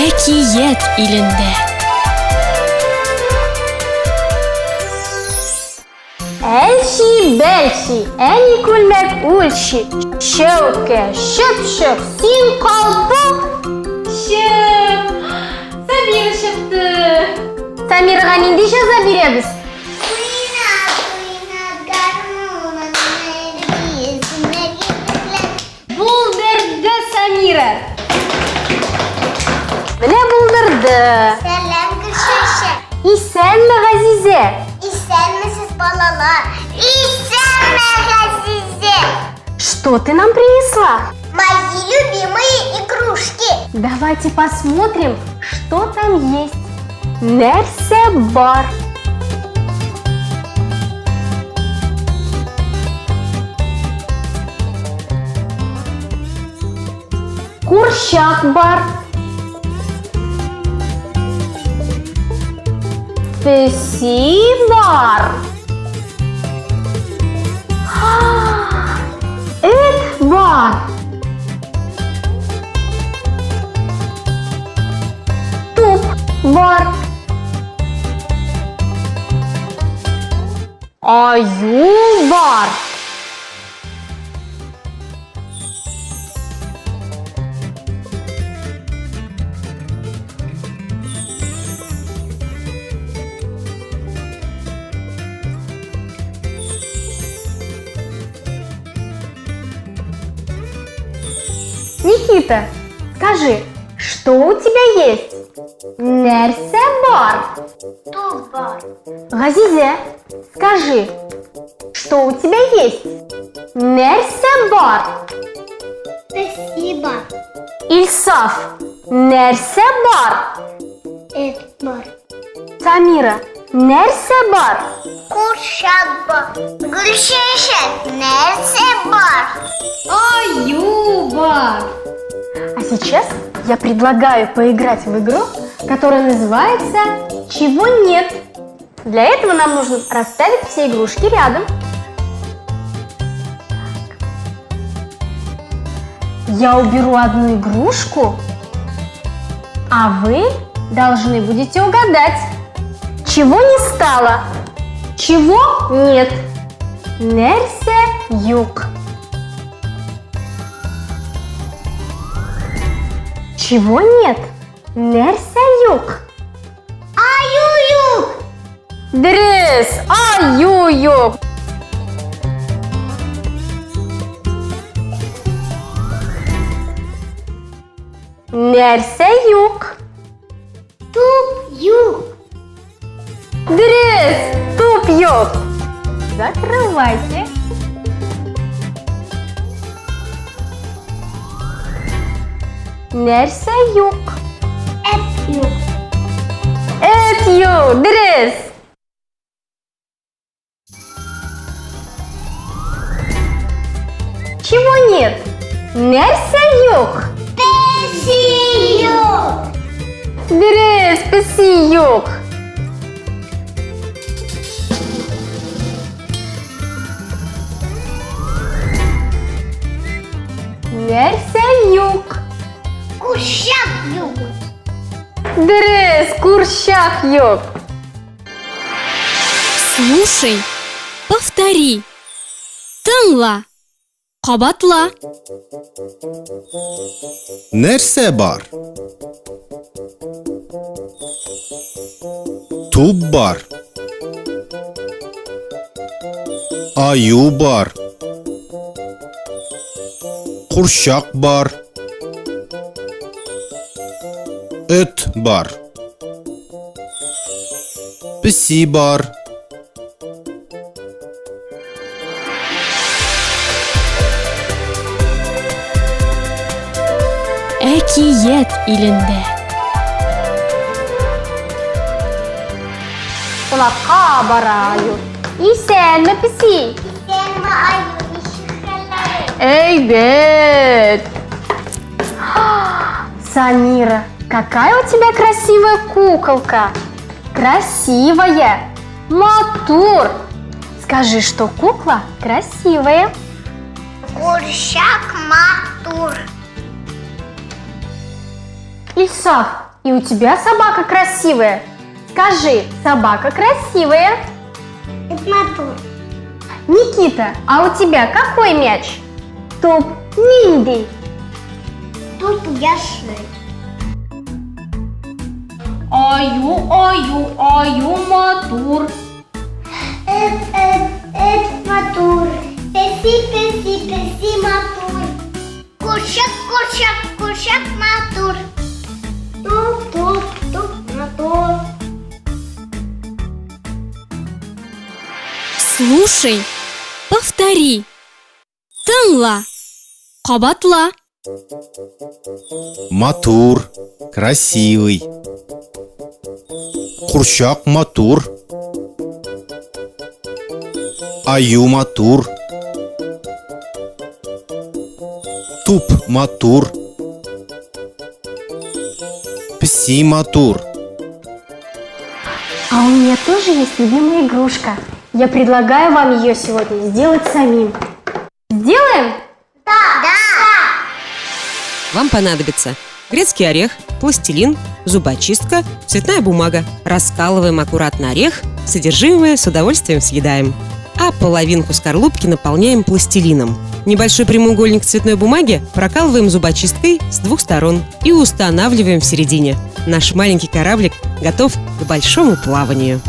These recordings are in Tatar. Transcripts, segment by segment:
Әкият илендә. Әлчи бәлчи, әни күлмәк үлчи, чәүкә, чыпчык, син калпак. Чык! Самира чыкты. Самирага нинди җәза бирәбез? Булдырды Самира. Менә булдырды. Сәлам, Гөлчәчәк. Исәнме, Газизә? Исәнмесез, балалар. Исәнме, Газизә. Что ты нам принесла? Мои любимые игрушки. Давайте посмотрим, что там есть. Нәрсә бар? Курчак бар. Песи бар. Эт бар. Туп бар. Аю бар. Никита, скажи, что у тебя есть? Нәрсә бар? Туп бар. Газизә, скажи, что у тебя есть? Нәрсә бар? Песи бар. Илсаф, нәрсә бар? Эт бар. Самира, нәрсә бар? Курчак бар. Гөлчәчәк, нәрсә бар? Аю бар. А сейчас я предлагаю поиграть в игру, которая называется «Чего нет?». Для этого нам нужно расставить все игрушки рядом. Я уберу одну игрушку, а вы должны будете угадать, чего не стало, чего нет. Нәрсә юк. Чего нет? Нәрсә юк. Аю юк. Дөрес, аю юк. Нәрсә юк? Туп юк. Дөрес, туп юк. Закрывайте. Нәрсә юк? Эт юк. Эт юк, дөрес. Чего нет? Нәрсә юк? Песи юк. Дөрес, песи юк. Нәрсә юк? Курчак юк. Дөрес, курчак юк. Слушай, повтори. Тыңла, кабатла. Нәрсә бар? Туп бар. Аю бар. Курчак бар. Эт бар. Песи бар. Әкият илендә. Кунакка бара аю. Исәнме, песи? Исәнме, аю, ничек хәлләрең? Әйбәт. Самира, какая у тебя красивая куколка. Красивая. Матур. Скажи, что кукла красивая. Курчак матур. Ильсаф, И у тебя собака красивая. Скажи, собака красивая. Эт матур. Никита, а у тебя какой мяч? Туп нинди. Туп яшел. Аю, аю, аю матур. Эт, эт, эт матур. Песи, песи, песи матур. Курчак, курчак, курчак матур. Туп, туп, туп матур. Слушай, повтори. Тыңла, кабатла. Матур, красивый. Курчак матур. Аю матур. Туп матур. Песи матур. А у меня тоже есть любимая игрушка. Я предлагаю вам ее сегодня сделать самим. Сделаем? Да! Да! Вам понадобится грецкий орех, пластилин, зубочистка, цветная бумага. Раскалываем аккуратно орех, содержимое с удовольствием съедаем. А половинку скорлупки наполняем пластилином. Небольшой прямоугольник цветной бумаги прокалываем зубочисткой с двух сторон и устанавливаем в середине. Наш маленький кораблик готов к большому плаванию.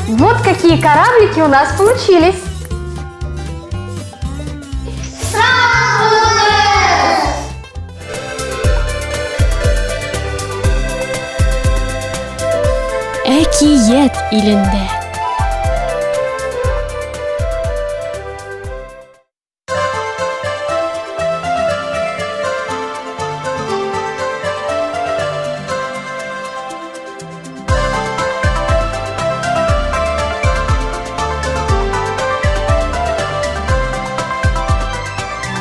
Вот какие кораблики у нас получились! Әкият илендә.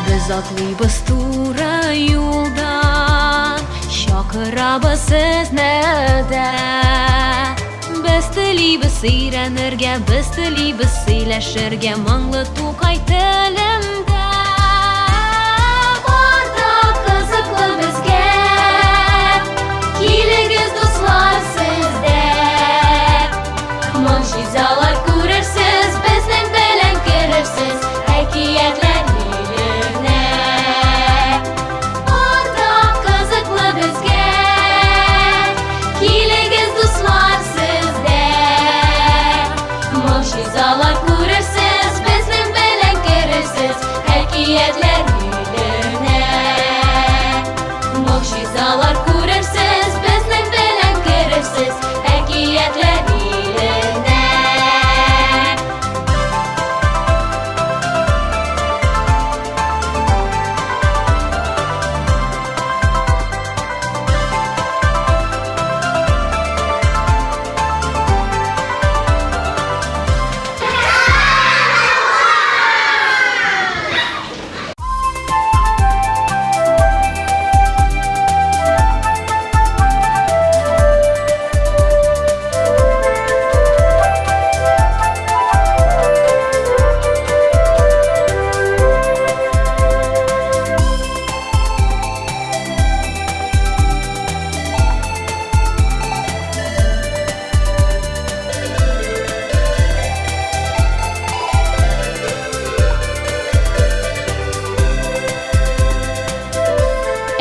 Без атлыйбыз туры юлдан, чакырабыз сезне дә. Без телибез өйрәнергә, без телибез сөйләшергә моңлы Тукай телендә. Бар да кызыклы безгә, килегез, дуслар, сез дә. Могҗизалар күрерсез, безнең белән керерсез әкиятләр иленә. Бар да кызыклы безгә, килегез, дуслар, сез дә. Могҗизалар күрерсез, безнең белән керерсез әкиятләр иленә. Могҗизалар күрерсез, безнең белән керерсез әкиятләр иленә.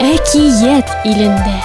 Әкият илендә.